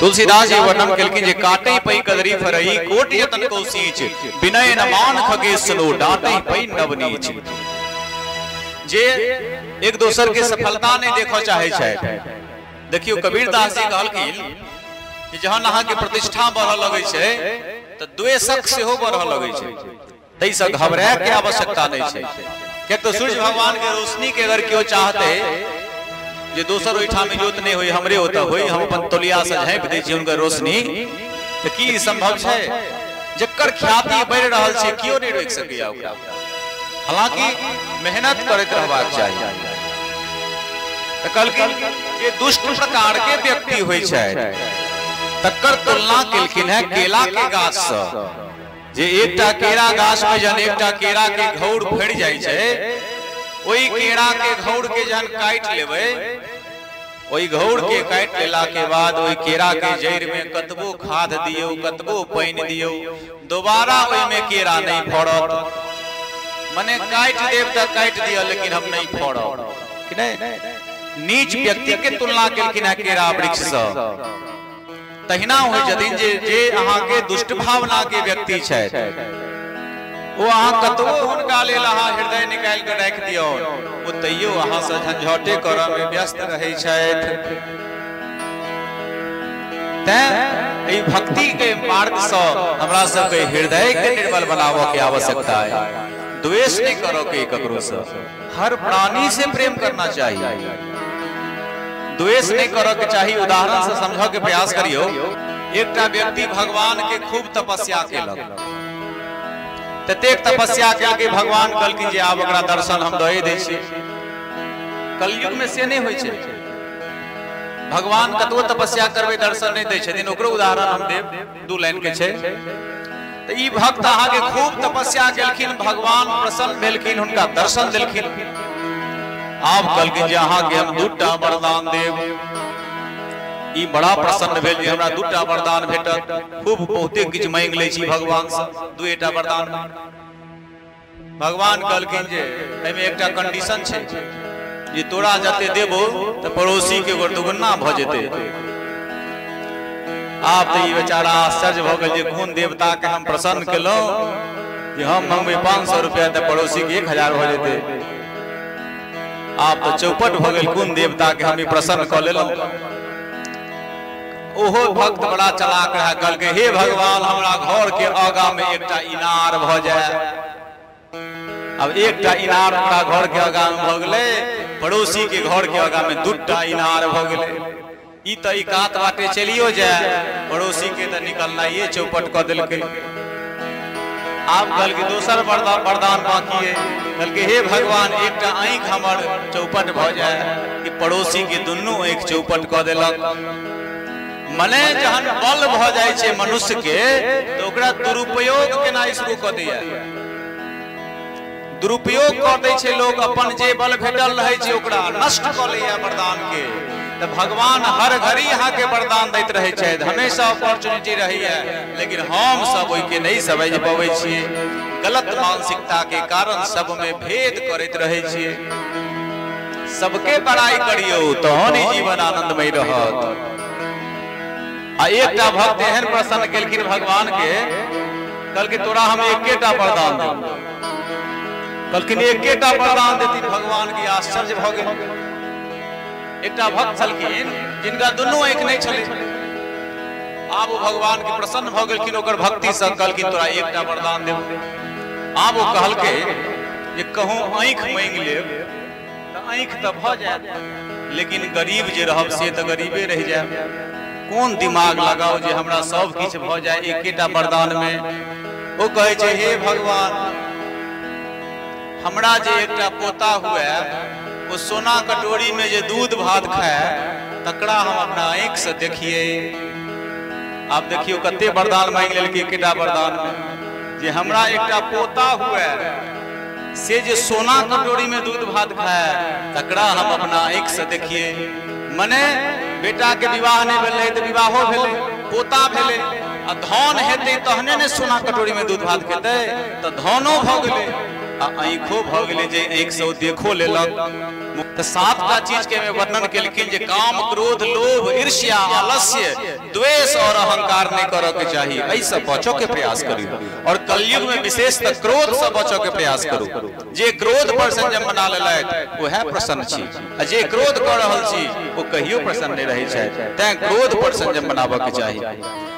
तुलसीदास जी वर्णन केलखिन जे काटै पै कदरी फरई कोटि यतन कौशीच, विनय न मान खगेश सुनो डांटै पै नवनीच। जे एक दोसर के सफलता नहीं देखऽ चाहे छथि। देखियो कबीरदास जी कहलखिन कि जहन अहाँ के प्रतिष्ठा बढ़ऽ लगै छै तऽ द्वेषक सेहो बढ़ऽ लगै छै, ताहिसँ घबराए के आवश्यकता नहीं छै। किएक तऽ सूर्य भगवान के रोशनी के अगर केओ चाहते जे दोसर ओहिठाम इजोत नहीं होई, हमरे ओतऽ होई, हम अपन तौलिया से झाँपि दै छी हुनकर रोशनी, तऽ की संभव छै? जकर ख्याति बढ़ि रहल छै केओ नहीं रोकि सकैया ओकरा। हालांकि मेहनत करैत रहबाक चाही। तऽ कहलखिन जे दुष्ट प्रकार के व्यक्ति होइ छै तकर तुलना केलखिन है केला के गाछ से। जे एकटा केरा गाछ में जहन एकटा केरा के घौर फड़ि जाइ छै, ओहि केरा के घौर के जहन काटि लेबै, ओहि घौर के काटि लेला के बाद ओहि केरा के जड़ि में कतबो खाद दियौ, कतबो पानि दियौ, दोबारा ओहिमे केरा नहीं फड़त। मने काटि देब तऽ काटि दिअ, लेकिन हम नहीं फड़ब कि नहीं। नीच व्यक्ति के तुलना केलखिन है केरा वृक्ष से। तहिना होइ छथिन जे जे अहाँ के दुष्ट भावना के व्यक्ति छथि, ओ अहाँ कतबो हुनका लेल अहाँ हृदय निकालि कऽ राखि दियौ, ओ तैयो अहाँ से झंझटे करऽ में व्यस्त रहै छथि। तैं एहि भक्ति के मार्ग से हमरा सबके हृदय के निर्मल बनाबऽ के आवश्यकता है। द्वेष नहीं करो के ककरो से, हर प्राणी से प्रेम करना चाहिए, द्वेष नहीं करो के चाहिए। उदाहरण से समझो के प्रयास करियो। एकटा व्यक्ति भगवान के खूब तपस्या केलक, ततेक तपस्या केलकै भगवान कहलखिन जे आब ओकरा दर्शन हम दए दै छी। कलयुग में से नहीं होइ छै, भगवान कतबो तपस्या करबै दर्शन नहीं दै छथिन। ओकरो उदाहरण हम देब, 2 लाइन के छै। तऽ ई भक्त अहाँ के खूब तपस्या केलखिन, भगवान प्रसन्न भेलखिन, हुनका दर्शन देलखिन। आब कहलखिन जे अहाँ के हम 2टा वरदान देब। ई बड़ा प्रसन्न भेल जे हमरा 2टा वरदान भेटत। खूब बहुते किछु मांगि लै छी भगवान से 2टा वरदान। भगवान कहलखिन जे एहिमे एकटा कंडीशन छै जे तोरा जते देबो तऽ पड़ोसी के दुगुना भऽ जेतै। आब तऽ ई बेचारा आश्चर्य भऽ गेल जे कोन देवता के हम प्रसन्न केलहुँ जे हम मंगबै 500 रुपया तऽ पड़ोसी के 1000 भऽ जेतै। आब तऽ चौपट भऽ गेल, कोन देवता के हम ई प्रसन्न कऽ लेलहुँ। ओहो भक्त बड़ा चलाक रहा, कहलकै हे भगवान हमरा घर के आगा में एकटा इनार भऽ जाय। अब एकटा इनार हमरा घर के आगा में भऽ गेलै, पड़ोसी के घर के आगा में 2टा इनार भऽ गेलै। ई तऽ ई कात बाटे चलियो जाय, पड़ोसी के तऽ निकलनाइए चौपट कऽ देलकै। आब कहलकै दोसर वरदान बाकी है। कहलकै हे भगवान एकटा आँखि हमर चौपट भऽ जाय, कि पड़ोसी के दुनू आँखि चौपट कऽ देलक। मने जहन बल भऽ जाइ छै मनुष्य के तऽ ओकरा दुरुपयोग केनाइ शुरू कऽ दैया। दुरुपयोग कऽ दै छै लोग, अपन जे बल भेटल रहै छै ओकरा नष्ट कऽ लैया वरदान के। तऽ भगवान हर घड़ी अहाँ के वरदान दैत रहै छथि, हमेशा अपॉर्चुनिटी रहैया, लेकिन हम सब ओहिके नहीं समझ पबै छियै। गलत मानसिकता के कारण सब में भेद करैत रहै छियै। सबके बड़ाई करियौ तहन ही जीवन आनंदमय रहत। आ एकटा भक्त एहन प्रसन्न केलखिन भगवान के, कहलखिन तोरा हम एकेटा वरदान देब। कहलखिन एकेटा वरदान देथिन। भगवान के आश्चर्य भऽ गेल। एकटा भक्त छलखिन जिनका दुनू आँखि नहीं छलै। आब ओ भगवान के प्रसन्न भऽ गेलखिन ओकर भक्ति से, कहलखिन तोरा एकटा वरदान देब। आब ओ कहलकै जे कहूँ आँखि मांगि लेब तऽ आँखि तऽ भऽ जायत, लेकिन गरीब जे रहब से तऽ गरीबे रहि जायब। कोन दिमाग लगाओ जे हमरा सब किछु भऽ जाय एकेटा वरदान में। ओ कहै छै हे भगवान हमरा जे एकटा पोता हुए, ओ सोना कटोरी में जे दूध भात खाए तकरा हम अपना आँखि से देखिए। आब देखियो कते वरदान मांगि लेलकै एकेटा वरदान में, जे हमरा एकटा पोता हुए से जे सोना कटोरी में दूध भात खाए तकरा हम अपना आँखि से देखिए। मने बेटा के विवाह नहीं भेलै तऽ विवाहो भेलै, पोता भेलै, आ धन हेतै तहने ने सोना कटोरी में दूध भात खेतै, तऽ धनो भऽ गेलै। आ आँखो भऽ गेलै जे आँखि से ओ देखो लेलक। तऽ 7टा चीज के वर्णन केलखिन जे काम, क्रोध, लोभ, ईर्ष्या, आलस्य, द्वेष और अहंकार नहीं करऽ के चाही, एहिसँ बचऽ के प्रयास करियौ। और कलयुग में विशेषतः क्रोध से बचऽ के प्रयास करू। जे क्रोध पर संयम बना लेलथि वएह प्रसन्न छी, आ जे क्रोध कऽ रहल छी ओ कहियो प्रसन्न नहीं रहै छथि। तैं क्रोध पर संयम बनाबऽ के चाही।